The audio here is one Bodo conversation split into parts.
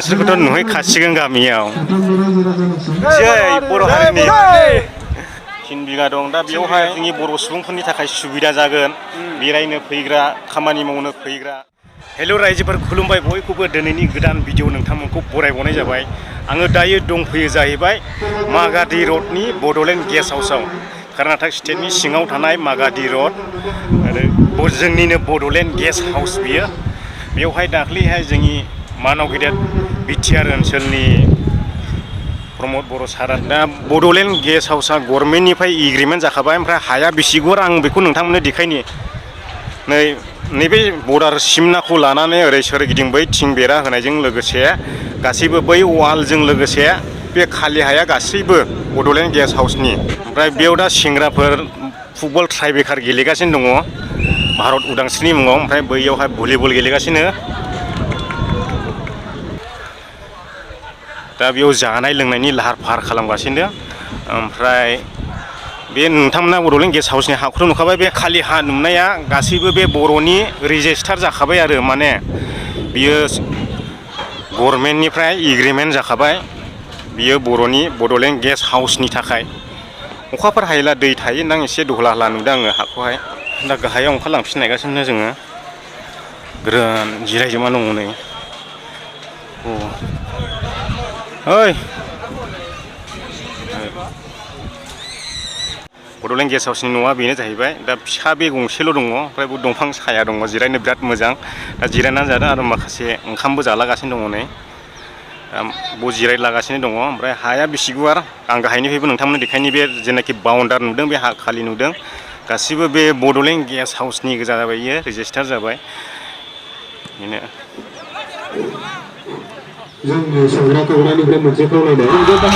नोंसोरखौथ' नुहैखासिगोन गामियाव जै बर' हारिनि 3 बिगा दं दा बेयावहाय जोंनि बर' सुबुंफोरनि थाखाय सुबिदा जागोन बेरायनो फैग्रा खामानि मावनो फैग्रा हेल' रायजोफोर खुलुमबाय बयखौबो दिनैनि गोदान भिडिअ नोंथांमोनखौ बरायबावनाय जाबाय आङो दायो दंफैयो जाहैबाय मागाधी रडनि बड'लेण्ड गेस्ट हाउसआव कर्नाटक स्टेटनि सिङाव थानाय मागाधी रड आरो जोंनिनो बड'लेण्ड गेस्ट हाउस बियो बेवहाय दाख्लैहाय जोंनि मानाव गेदेर बिटिआर ओनसोलनि प्रमद बर' सारा दा बड'लेण्ड गेस्ट हाउसआ गभर्नमेन्टनिफ्राय एग्रिमेन्ट जाखाबाय ओमफ्राय हाया बेसेगुवार आं बेखौ नोंथांमोननो देखायनि नैबे बर्डार सिमनाखौ लानानै ओरै सोरगिदिं बै थिं बेरा होनायजों लोगोसे गासैबो बै वालजों लोगोसे बे खालि हाया गासैबो बड'लेण्ड गेस्ट हाउसनि ओमफ्राय बेयाव दा सेंग्राफोर फुटबल ट्राइबेकार गेलेगासिनो दङ भारत उदांस्रिनि मुङाव ओमफ्राय बैयावहाय भलिबल गेलेगासिनो दा बेयाव जानाय लोंनायनि लाहार फाहार खालामगासिनो ओमफ्राय बे नोंथांमोना बड'लेण्ड गेस्ट हाउसनि हाखौथ' नुखाबाय बे खालि हा नुनाया गासैबो बे बर'नि रेजिस्टार जाखाबाय आरो माने बियो गभर्नमेन्टनिफ्राय एग्रिमेन्ट जाखाबाय बियो बर'नि बड'लेण्ड गेस्ट हाउसनि थाखाय अखाफोर हायोला दै थायो ना एसे दहला हला नुदों आङो हाखौहाय दा गाहायाव ओंखारलांफिननायगासिनो जोङो ग्रोन जिरायजोबना दङ नै ओइ बड'लेण्ड गेस्ट हाउसनि न'आ बेनो जाहैबाय दा फिसा बे गंसेल' दङ ओमफ्राय दंफां साया दङ जिरायनो बिराद मोजां दा जिरायनानै जादों आरो माखासे ओंखामबो जालागासिनो दङ नै बेयाव जिरायलागासिनो दङ ओमफ्राय हाया बेसे गुवार आं गाहायनिफ्रायबो नोंथांमोननो देखायनि बे जेनाखि बाउन्डार नुदों बे हा खालि नुदों गासिबो बे बड'लेण्ड गेस्ट हाउसनि गोजा जाबाय इयो रेजिस्टार जाबाय बेनो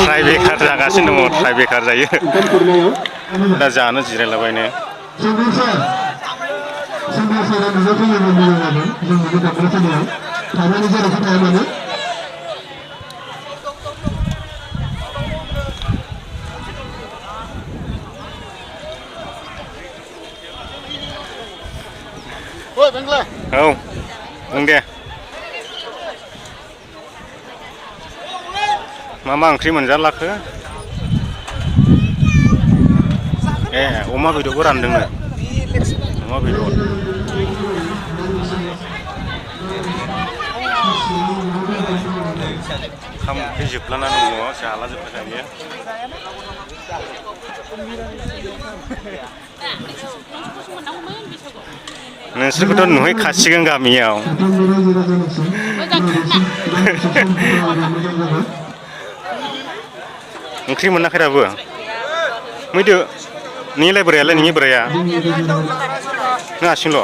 ट्राइबेकार जागासिनो दङ ट्राइबेकार जायो दा जानो जिरायलाबायनो औ बुं दे मा ओंख्रि मोनजालाखो ए अमा बेदरबो रानदोंनो अमा बेदर ओंखाम ओंख्रि जोबलाना दङ जाला जोब्बाय दायो नोंसोरखौथ' नुहैखासिगोन गामियाव ओंख्रि मोनाखै दाबो मैदो नोंनिलाय बोरायालाय नोंनि बोराया नों हारसिंल'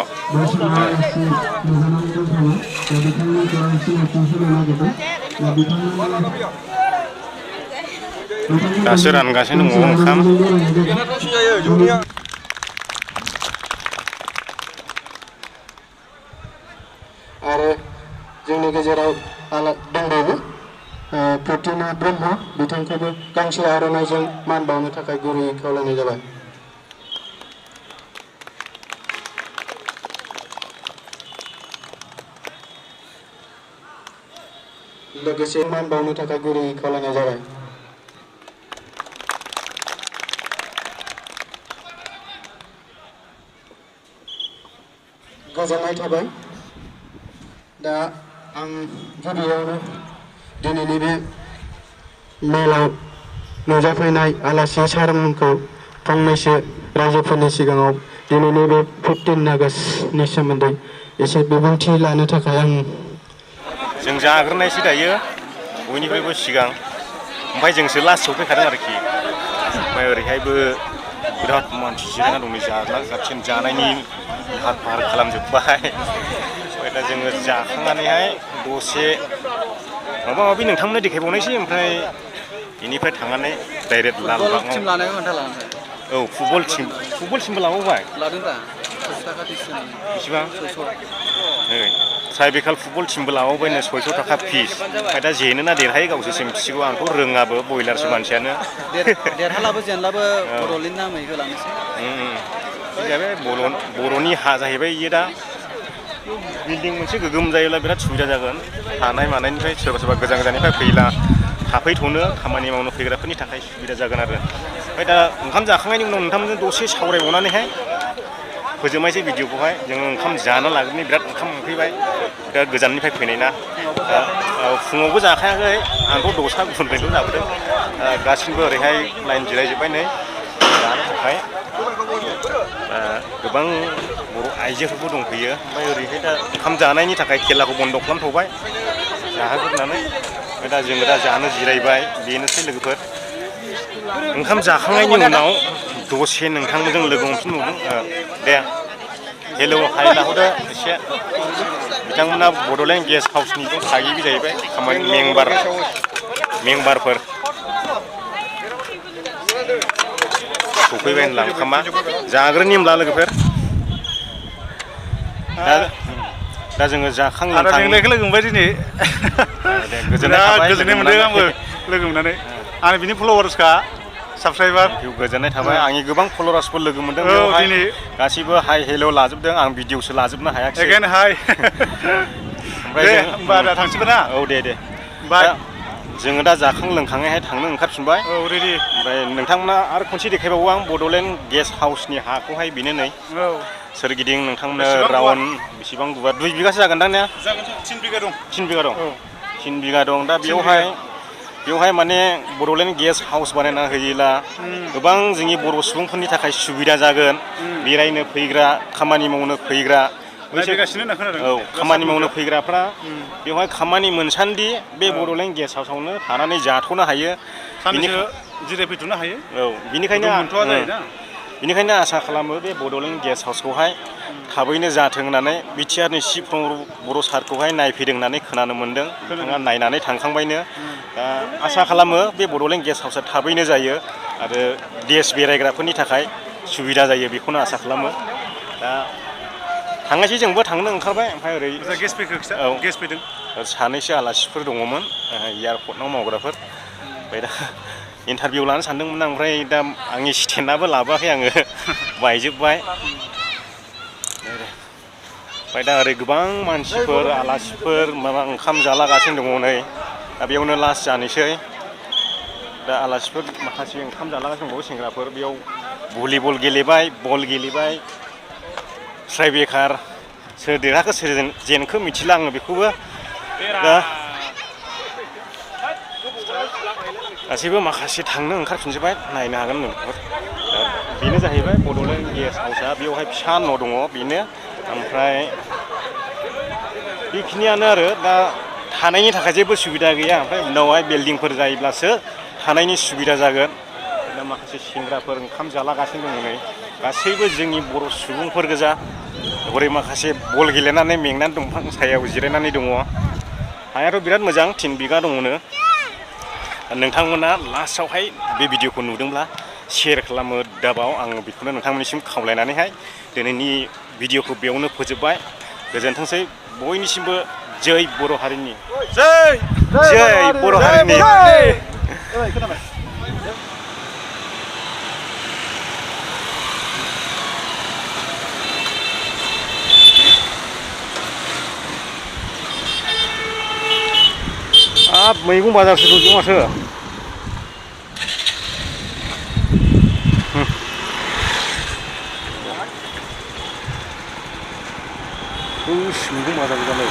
दासो रानगासिनो दङ ओंखाम आरो जोंनि गेजेराव दंबावो प्रतिमा ब्रह्म बिथांखौबो गांसे आर'नाइजों मान बावनो थाखाय गुरैयै खावलायनाय जाबाय लोगोसे मान बावनो थाखाय गुरैयै खावलायनाय जाबाय गोजोननाय थाबाय दा आं गिबियावनो दिनैनि बे मेलाव नुजाफैनाय आलासि सारमोनखौ फंनैसो रायजोफोरनि सिगाङाव दिनैनि बे 15 आगष्टनि सोमोन्दै एसे बिबुंथि लानो थाखाय आं जों जाग्रोनायसै दायो बयनिफ्रायबो सिगां ओमफ्राय जोंसो लास्ट सफैखादों आरोखि ओमफ्राय ओरैहायबो बिराद मानसि जिरायना दं नै जागासिनो जानायनि लाहार फाहार खालामजोब्बाय ओमफ्राय दा जोङो जाखांनानैहाय दसे माबा माबि नोंथांमोननो देखायबावनायसै ओमफ्राय बेनिफ्राय थांनानै डाइरेक्ट लालबागाव औ फुटबल टिमबो लाबावबाय बेसेबां ट्राइबेकार फुटबल टिमबो लाबावबायनो 600 थाखा फिस ओमफ्राय दा जेनोना देरहायो गावसोरसो मिथिसिगौ आंथ' रोङाबो बयलारसो मानसियानो देरहालाबो जेनलाबो बर'लेण्ड नामै होलांनोसै जाहैबाय बर'नि हा जाहैबाय इयो दा बिल्डिं मोनसे गोगोम जायोब्ला बिराद सुबिदा जागोन थानाय मानायनिफ्राय सोरबा सोरबा गोजान गोजाननिफ्राय फैला थाफैथ'नो खामानि मावनो फैग्राफोरनि थाखाय सुबिदा जागोन आरो ओमफ्राय दा ओंखाम जाखांनायनि उनाव नोंथांमोनजों दसे सावरायबावनानैहाय फोजोबनायसै भिडिअखौहाय जोङो ओंखाम जानो लाग्रोनि बिराद ओंखाम मोनफैबाय दा गोजाननिफ्राय फैनाय ना फुङावबो जाखायाखै आंथ' दसा गुबुननिफ्रायल' जाबोदों गासिबो ओरैहाय लाइन जिरायजोब्बाय नै जानो थाखाय गोबां बर' आइजोफोरबो दंफैयो ओमफ्राय ओरैहाय दा ओंखाम जानायनि थाखाय खेलाखौ बन्द' खालामथ'बाय जाहोग्रोनानै दा जोङो दा जानो जिरायबाय बेनोसै लोगोफोर ओंखाम जाखांनायनि उनाव दसे नोंथांमोनजों लोगो मोनफिनबावदों दे हेलौ हाय लाहरदो एसे बिथांमोना बड'लेण्ड गेस्ट हाउसनिबो थागिबि जाहैबाय खामानि मेम्बारफोर सफैबाय होनला ओंखामा जाग्रोनि होनब्ला लोगोफोर दा जोङो जाखां लोंखां लोगो मोनबाय दिनै गोजोननाय मोनदों आंबो लोगो मोननानै आं बिनि फल'वार्सखा साबसक्राइबार गोजोननाय थाबाय आंनि गोबां फल'वार्सफोर लोगो मोनदों बेवहाय गासिबो हाय हेल' लाजोबदों आं भिडिअसो लाजोबनो हायाखै हाय ओमफ्राय होमबा दा थांसैबो ना औ दे बाय जोङो दा जाखां लोंखाङैहाय थांनो ओंखारफिनबाय औ रेडि ओमफ्राय नोंथांमोना आरो खनसे देखायबावो आं बड'लेण्ड गेस्ट हाउसनि हाखौहाय बेनो नै सोरगिदिं नोंथांमोना राउन्ड बेसेबां गुवार 2 बिगासो जागोनदां ने 3 बिगा दं 3 बिगा दं 3 बिगा दं दा बेवहाय माने बड'लेण्ड गेस्ट हाउस बानायना होयोब्ला गोबां जोंनि बर' सुबुंफोरनि थाखाय सुबिदा जागोन बेरायनो फैग्रा खामानि मावनो फैग्रा औ खामानि मावनो फैग्राफ्रा बेवहाय खामानि मोनसान्दि बे बड'लेण्ड गेस्ट हाउसावनो थानानै जाथ'नो हायो जिरायफैथ'नो हायो औ बेनिखायनो आसा खालामो बे बड'लेण्ड गेस्ट हाउसखौहाय थाबैनो जाथों होननानै बिटिआरनि चिफ बर' सारखौहाय नायफैदों होननानै खोनानो मोन्दों बिथाङा नायनानै थांखांबायनो दा आसा खालामो बे बड'लेण्ड गेस्ट हाउसआ थाबैनो जायो आरो देश बेरायग्राफोरनि थाखाय सुबिदा जायो बेखौनो आसा खालामो दा थांनायसै जोंबो थांनो ओंखारबाय ओमफ्राय ओरै गेस फैदों सानैसो आलासिफोर दङमोन एयारपर्टआव मावग्राफोर ओमफ्राय दा इन्टारभिउ लानो सानदोंमोन आं ओमफ्राय दा आंनि स्टेन्डआबो लाबोआखै आङो बायजोब्बाय ओमफ्राय दा ओरै गोबां मानसिफोर आलासिफोर माबा ओंखाम जालागासिनो दङ नै दा बेयावनो लास्ट जानोसै दा आलासिफोर माखासे ओंखाम जालागासिनो दंबावो सेंग्राफोर बेयाव भलिबल गेलेबाय बल गेलेबाय ट्राइ बेकार सोर देरहाखो सोर जेनखो मिथिला आङो बेखौबो दा गासैबो माखासे थांनो ओंखारफिनजोब्बाय नायनो हागोन नोंथांफोर बेनो जाहैबाय बड'लेण्ड गेस्ट हाउसआ बेवहाय फिसा न' दङ बेनो ओमफ्राय बेखिनियानो आरो दा थानायनि थाखाय जेबो सुबिदा गैया ओमफ्राय उनावहाय बिल्डिंफोर जायोब्लासो थानायनि सुबिदा जागोन दा माखासे सेंग्राफोर ओंखाम जालागासिनो दङ नै गासैबो जोंनि बर' सुबुंफोर गोजा हरै माखासे बल गेलेनानै मेंनानै दंफां सायाव जिरायनानै दङ हायाथ' बिराद मोजां 3 बिगा दङनो नोंथांमोना लास्टआवहाय बे भिडिअखौ नुदोंब्ला शेयार खालामो दाबाव आं बेखौनो नोंथांमोननिसिम खावलायनानैहाय दिनैनि भिडिअखौ बेयावनो फोजोबबाय गोजोनथोंसै बयनिसिमबो जै बर' हारिनि जै बर' हारिनि हाब मैगं बाजारसो दंजोबो माथो मैगं बाजार जालाय